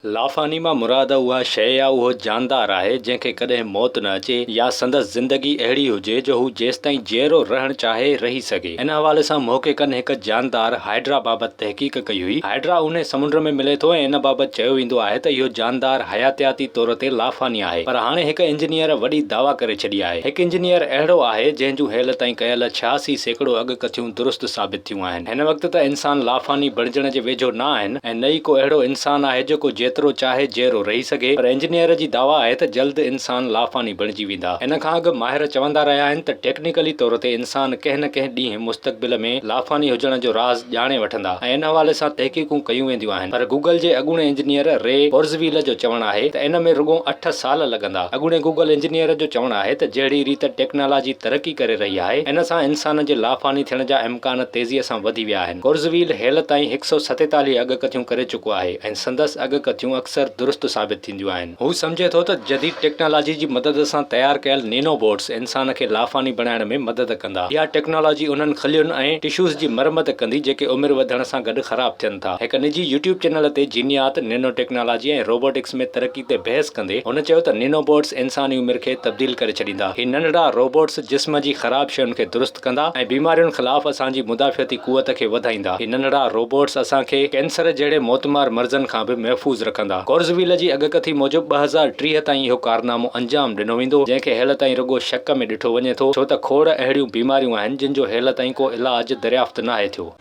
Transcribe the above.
لافاني مان مراد اها شيء يا اهو جاندار آهي، جنهن کي ڪڏهن موت نه اچي يا سندس زندگي اهڙي هجي جو هو جيستائين جيئرو رهڻ چاهي، رهي سگهي. ان حوالي سان محققن هڪ جاندار هائيڊرا بابت تحقيق ڪئي هئي. هائيڊرا اونهي سمنڊ ۾ ملي ٿو ۽ ان بابت چيو ويندو آهي ته اهو جاندار حياتياتي طور تي لافاني آهي. پر هاڻي هڪ انجنيئر وڏي دعويٰ ڪري ڇڏي آهي. هڪ انجنيئر اهڙو آهي، جنهن جون هيل تائين ڪيل 86% اڳڪٿيون درست ثابت ٿيون آهن. هن وقت ته انسان لافاني بڻجڻ جي ويجهو نه آهن ۽ نه ئي ڪو اهڙو انسان آهي جيڪو جيترو چاهي جيئرو رهي سگهي پر انجنيئر جي دعويٰ آهي ته جلد انسان لافاني بڻجي ويندا. ان کان اڳ ماهر چوندا رهيا آهن ته ٽيڪنيڪلي طور تي انسان ڪنهن نه ڪنهن ڏينهن مستقبل ۾ لافاني هجڻ جو راز ڄاڻي وٺندا ۽ ان حوالي سان تحقيقون ڪيون وينديون آهن پر گوگل جي اڳوڻي انجنيئر ري ڪورزويل جو چوڻ آهي ته ان ۾ رڳو اٺ سال لڳندا. اڳوڻي گوگل انجنيئر جو چوڻ آهي ته جهڙي ريت ٽيڪنالاجي ترقي ڪري رهي آهي ان سان انسان جي لافاني ٿيڻ جا امڪان تيزيء سان وڌي ويا آهن. ڪورزويل هيل تائين 147 اڳڪٿيون ڪري چڪو آهي ۽ سندس اڳڪٿيون اڪثر درست ثابت ٿينديون آهن. هو سمجهي ٿو ته جديد ٽيڪنالاجي جي مدد سان تيار ڪيل نينو بوٽس انسان کي لافاني بڻائڻ ۾ مدد ڪندا. اها ٽيڪنالاجي انهن خلين ۽ ٽشوز جي مرمت ڪندي جيڪي عمر وڌڻ سان گڏ خراب ٿين ٿا. هڪ نجي يوٽيوب چينل تي جينيات، نينو ٽيڪنالاجي ۽ روبوٽڪس ۾ ترقي تي بحث ڪندي هن چيو ته نينو بوٽس انساني عمر کي تبديل ڪري ڇڏيندا. هي ننڍڙا روبوٽس جسم جي خراب شين کي درست ڪندا ۽ بيمارين خلاف اسان جي مدافعتي قوت کي وڌائيندا. هي ننڍڙا روبوٽس اسان کي ڪينسر جهڙي موتمار مرضن کان به محفوظ رکندا. ڪورزويل جي اڳڪٿي موجب 2030 تائين اهو ڪارنامو انجام ڏنو ويندو، جنهن کي هيل تائين رڳو شڪ ۾ ڏٺو وڃي ٿو، ڇو ته کوڙ اهڙيون بيماريون آهن جن جو هيل تائين ڪو علاج دريافت ناهي ٿيو.